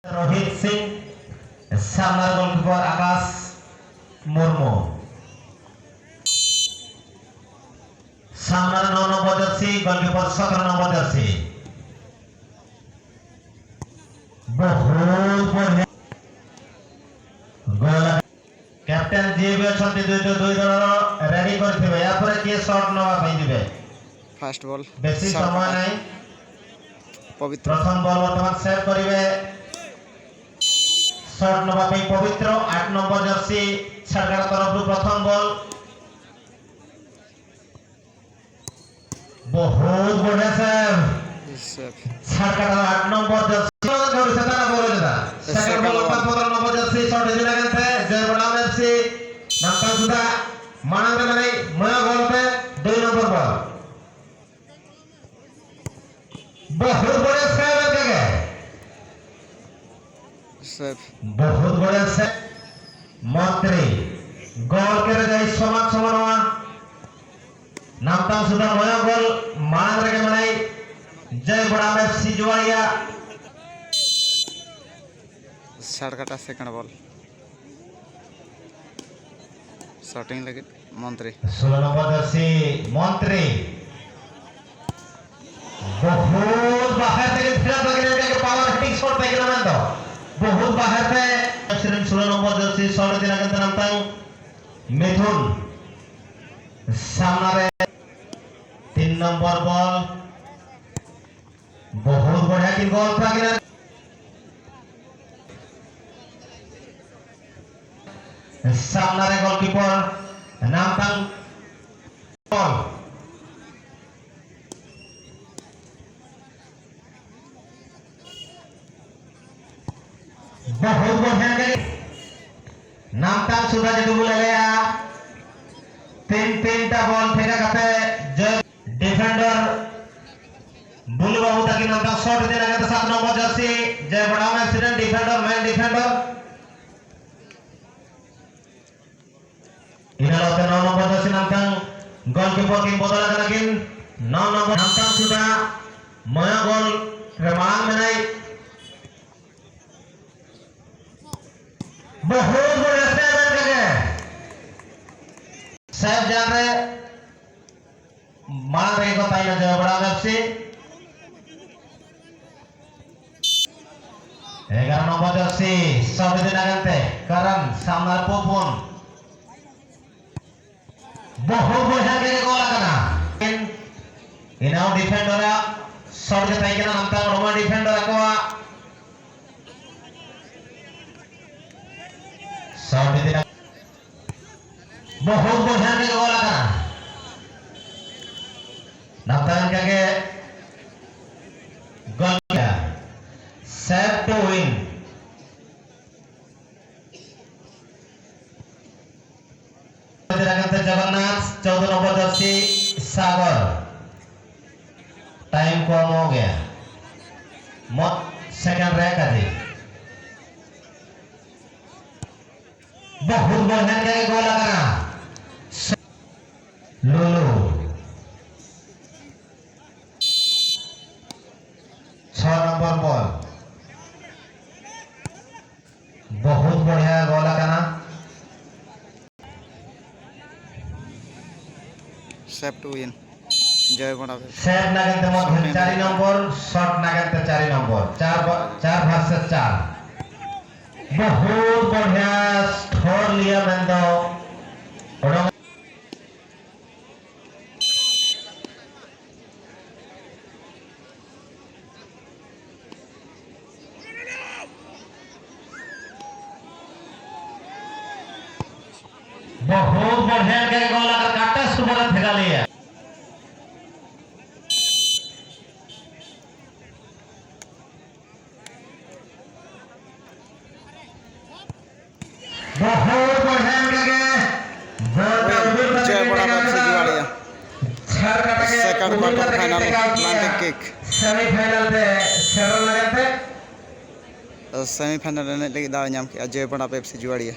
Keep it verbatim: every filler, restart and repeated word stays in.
ᱨᱳᱦᱤᱛ ᱥᱤᱝ, ᱥᱟᱢᱱᱟ ᱨᱮ ᱜᱳᱞᱠᱤᱯᱟᱨ ᱟᱠᱟᱥ ᱢᱩᱨᱢᱩ, ᱥᱟᱢᱱᱟ ᱨᱮ ᱱᱚ ᱱᱚᱢᱵᱚᱨ ᱡᱟᱨᱥᱤ, ᱜᱳᱞᱠᱤᱯᱟᱨ ᱥᱚᱛᱨᱚ ᱱᱚᱢᱵᱚᱨ ᱡᱟᱨᱥᱤ। ବହୁତ ବଢ଼ିଆ ଗୋଲ। କ୍ୟାପ୍ଟେନ ଯିଏ ବି ଅଛନ୍ତି, ଦୁଇ, ଦୁଇ, ଦୁଇ ଦଳର ରେଡି କରିଥିବେ। ୟା ପରେ କିଏ ସଟ୍ ନବା ପାଇଁ ଯିବେ? Fast ball. ବେଶୀ ସମୟ ନାହିଁ। ପବିତ୍ର। ପ୍ରଥମ ବଲ୍ ବର୍ତ୍ତମାନ ସେଭ୍ କରିବେ। ସଟ୍ ନବା ପାଇଁ ପବିତ୍ର, ଆଠ ନମ୍ବର ଜର୍ସି, ଝାଡ଼ଖଣ୍ଡ ତରଫରୁ ପ୍ରଥମ ବଲ୍। ବହୁତ ବଢ଼ିଆ ସେଭ୍। ସେଭ୍। ଝାଡ଼ଖଣ୍ଡ ଆଠ number jersey. Save. Second ball, ପନ୍ଦର ନମ୍ବର ଜର୍ସି, ସଟ୍ ହେଇଥିଲା କେତେ? ଜୟ ବଡ଼ାମ ଏଫ୍ ସି। ନାମତା ସୁଦ୍ଧା ମାଣଙ୍ଗରେ ମାନେ ମୟ ଗୋଲ୍ ପେ, ଦୁଇ ନମ୍ବର ବଲ୍। ବହୁତ ବଢ଼ିଆ ସେଭ୍ ଏବେକେ। ସେଭ୍। ବହୁତ ବଢ଼ିଆ ସେଭ୍। ମନ୍ତ୍ରୀ ଗୋଲ୍ କେରେ ଯାଇ ସମାନ ସମାନ ହବା। ନାମତା ସୁଦ୍ଧା ମୟ ଗୋଲ୍ ମାଣଙ୍ଗରେ କେ ମନାଇ। ଜୟ ବଡ଼ାମ ଏଫ୍ ସି ଜୁଆଳିଆ। ᱥᱟᱲᱠᱟᱴᱟ ᱥᱮᱠᱮᱱᱰ ᱵᱚᱞ᱾ ᱥᱚᱴᱤᱝ ᱞᱟᱹᱜᱤᱫ ᱢᱚᱱᱛᱨᱤ᱾ ᱥᱳᱞᱳ ᱱᱚᱢᱵᱚᱨ ᱡᱟᱨᱥᱤ ᱢᱚᱱᱛᱨᱤ᱾ ᱵᱚᱦᱩᱛ ᱵᱟᱦᱮᱨ ᱛᱮᱜᱮ ᱯᱷᱮᱰᱟᱛ ᱞᱟᱹᱜᱤᱫ ᱯᱟᱣᱟᱨ ᱦᱤᱴᱤᱝ ᱥᱚᱴ ᱛᱟᱦᱮᱸ ᱠᱟᱱᱟ ᱢᱮᱱᱫᱚ᱾ ᱵᱚᱦᱩᱛ ᱵᱟᱦᱮᱨ ᱛᱮ ᱥᱳᱞᱳ ᱱᱚᱢᱵᱚᱨ ᱡᱟᱨᱥᱤ ᱥᱚᱴ ᱤᱫᱤ ᱞᱟᱹᱜᱤᱫ ᱛᱟᱭᱱᱚᱢ ᱛᱟᱭ ᱢᱤᱛᱷᱩᱱ᱾ ᱥᱟᱢᱱᱟ ᱨᱮ ᱛᱤᱱ ᱱᱚᱢᱵᱚᱨ ᱵᱚᱞ᱾ ᱵᱚᱦᱩᱛ ᱵᱚᱲᱦᱤᱭᱟ ᱠᱤᱱ ᱜᱳᱞ ᱠᱚᱣᱟ ᱠᱤᱱ᱾ ᱥᱟᱢᱱᱟ ᱨᱮ ᱜᱳᱞᱠᱤᱯᱚᱨ ᱱᱟᱢᱛᱟᱝ ᱜᱳᱞ᱾ ᱵᱚᱦᱩᱛ ᱵᱚᱲᱦᱤᱭᱟ ᱠᱤᱱ ᱱᱟᱢᱛᱟᱝ ᱥᱩᱫᱷᱟ ᱡᱩᱫᱤ ᱵᱚ ᱞᱟᱹᱭᱟ, ᱛᱤᱱ ᱛᱤᱱᱴᱟ ᱵᱚᱞ ᱴᱷᱮᱠᱟ ᱠᱟᱛᱮ ᱡᱚᱭ ᱰᱤᱯᱷᱮᱱᱰᱟᱨ ᱵᱩᱞᱩ ᱵᱟᱹᱵᱩ ᱛᱟᱹᱠᱤᱱ ᱱᱟᱢᱛᱟᱝ ᱥᱚᱴ ᱤᱫᱤ ᱞᱟᱹᱜᱤᱫ ᱥᱟᱛ ᱱᱚᱢᱵᱚᱨ ᱡᱟᱨᱥᱤ, ᱡᱚᱭ ᱵᱚᱲᱦᱤᱭᱟ ᱮᱯᱷᱥᱤ ᱨᱮᱱ ᱰᱤᱯᱷᱮᱱᱰᱟᱨ, ᱢᱮᱱ ᱰᱤᱯᱷᱮᱱᱰᱟᱨ᱾ ᱤᱱᱟᱹ ᱞᱟᱦᱟᱛᱮ ᱱᱚ ᱱᱚᱢᱵᱚᱨ ᱡᱟᱨᱥᱤ ᱱᱟᱢᱛᱟᱝ ᱜᱳᱞᱠᱤᱯᱚᱨ ᱠᱤᱱ ᱵᱚᱫᱚᱞ ᱟᱠᱟᱱᱟ ᱠᱤᱱ᱾ ᱱᱚ ᱱᱚᱢᱵᱚᱨ ᱱᱟᱢᱛᱟᱝ ᱥᱩᱫᱷᱟ ᱢᱚᱭᱟ ᱜᱳᱞ ᱨᱮ ᱢᱟᱲᱟᱝ ᱢᱮᱱᱟᱭ᱾ ᱵᱚᱦᱩᱛ ᱵᱚᱲᱤᱭᱟ ᱥᱮᱵᱷ ᱮᱱ ᱠᱟᱜᱮ᱾ ᱥᱮᱵᱷ ᱡᱟᱞ ᱨᱮ ᱢᱟᱲᱟᱝ ᱨᱮᱜᱮ ᱠᱚ ᱛᱟᱦᱮᱸ ᱞᱮᱱᱟ ᱡᱚᱭ ᱵᱟᱲᱟ ᱮᱯᱷ ᱥᱤ᱾ ᱮᱜᱟᱨᱚ ᱱᱚᱢᱵᱚᱨ ᱡᱟᱨᱥᱤ ᱥᱚᱴ ᱤᱫᱤ ᱞᱟᱹᱜᱤᱫ ᱛᱮ ᱠᱟᱨᱚᱱ ᱥᱟᱢᱱᱟ ᱨᱮ ᱯᱩᱯᱩᱱ᱾ ᱵᱚᱦᱩᱛ ᱵᱚᱲᱦᱤᱭᱟ ᱜᱮ ᱜᱳᱞ ᱟᱠᱟᱱᱟ᱾ ᱤᱱᱟᱣ ᱰᱤᱯᱷᱮᱱᱰᱟᱨ ᱟᱜ ᱥᱚᱴ ᱜᱮ ᱛᱟᱦᱮᱸ ᱠᱟᱱᱟ, ᱱᱚᱱᱛᱮ ᱦᱚᱲᱢᱚ ᱰᱤᱯᱷᱮᱱᱰᱟᱨ ᱟᱠᱚᱣᱟᱜ᱾ ᱥᱚᱴ ᱤᱫᱤ ᱞᱟᱹᱜᱤᱫ᱾ ᱵᱚᱦᱩᱛ ᱵᱚᱲᱦᱤᱭᱟ ᱜᱮ ᱜᱳᱞ ᱟᱠᱟᱱᱟ᱾ ᱱᱚᱱᱛᱮ ᱚᱱᱠᱟ ᱜᱮ ᱜᱳᱞ ᱠᱮᱫᱟ᱾ ᱥᱮᱵᱷ ᱴᱩ ᱣᱤᱱ᱾ ᱡᱚᱜᱚᱱᱱᱟᱛᱷ, ᱪᱳᱫᱫᱳ ᱱᱚᱢᱵᱚᱨ ᱡᱟᱨᱥᱤ ᱥᱟᱜᱚᱨ᱾ ᱴᱟᱭᱤᱢ ᱠᱚ ᱮᱢᱚᱜ ᱜᱮᱭᱟ᱾ ᱢᱚᱛ ᱥᱮᱠᱮᱱᱰ ᱨᱮ ᱠᱟᱡᱮ᱾ ᱵᱚᱦᱩᱛ ᱵᱚᱲᱦᱤᱭᱟ ᱜᱮ ᱜᱳᱞ ᱟᱠᱟᱱᱟ᱾ ᱞᱩᱞᱩ᱾ ᱪᱷᱚ ᱱᱚᱢᱵᱚᱨ ᱵᱚᱞ᱾ ᱵᱚᱦᱩᱛ ᱵᱚᱲᱦᱤᱭᱟ ᱜᱳᱞ ᱟᱠᱟᱱᱟ᱾ ᱥᱮᱵᱷ ᱴᱩ ᱣᱤᱱ᱾ ᱡᱚᱭ ᱵᱚᱲᱟ ᱯᱮ᱾ ᱥᱮᱵᱷ ᱞᱟᱹᱜᱤᱫ ᱛᱮ ᱢᱚᱫᱷᱩ ᱪᱟᱨᱤ ᱱᱚᱢᱵᱚᱨ, ᱥᱚᱴ ᱞᱟᱹᱜᱤᱫ ᱛᱮ ᱪᱟᱨᱤ ᱱᱚᱢᱵᱚᱨ, ᱪᱟᱨ ᱵᱟ-, ᱪᱟᱨ ᱵᱷᱟᱨᱥᱮᱥ ᱪᱟᱨ᱾ ᱵᱚᱦᱩᱛ ᱵᱚᱲᱦᱤᱭᱟ ᱥᱴᱷᱚᱨ ᱞᱤᱭᱟ ᱢᱮᱱᱫᱚ ᱚᱰᱚᱝ᱾ ᱵᱚᱦᱩᱛ ᱵᱚᱲᱦᱤᱭᱟ ᱜᱮ ᱜᱳᱞ ᱟᱠᱟᱫ, ᱠᱟᱴᱟ ᱥᱩᱵᱟᱨ ᱯᱷᱮᱰᱟ ᱞᱤᱭᱟ᱾ ᱵᱚᱦᱩᱛ ᱵᱚᱲᱦᱤᱭᱟ ᱜᱮ ᱜᱳᱞ ᱠᱟᱣ ᱩᱰᱩᱠ ᱠᱟᱛᱮ ᱡᱚᱭ ᱵᱚᱲᱟ ᱯᱮ ᱴᱮᱠᱟᱣ ᱠᱮᱫᱟ᱾ ᱥᱤᱡᱩᱣᱟᱲᱤᱭᱟ᱾ ᱪᱷᱟᱲ ᱠᱟᱴᱟ ᱜᱮ ᱥᱮᱠᱮᱱᱰ ᱩᱰᱩᱠ ᱠᱟᱴᱟ ᱠᱟᱛᱮ ᱯᱷᱟᱭᱱᱟᱞ ᱴᱮᱠᱟᱣ ᱠᱮᱫᱟ᱾ ᱯᱞᱟᱱᱴᱤᱝ ᱠᱤᱠ᱾ ᱥᱮᱢᱤᱯᱷᱟᱭᱱᱟᱞ ᱛᱮ ᱥᱮᱴᱮᱨ ᱞᱟᱹᱜᱤᱫ ᱛᱮ᱾ ᱥᱮᱢᱤᱯᱷᱟᱭᱱᱟᱞ ᱮᱱᱮᱡ ᱞᱟᱹᱜᱤᱫ ᱫᱟᱣ ᱮ ᱧᱟᱢ ᱠᱮᱫᱟ ᱡᱚᱭ ᱵᱚᱲᱟ ᱯᱮ ᱥᱤᱡᱩᱣᱟᱲᱤᱭᱟ᱾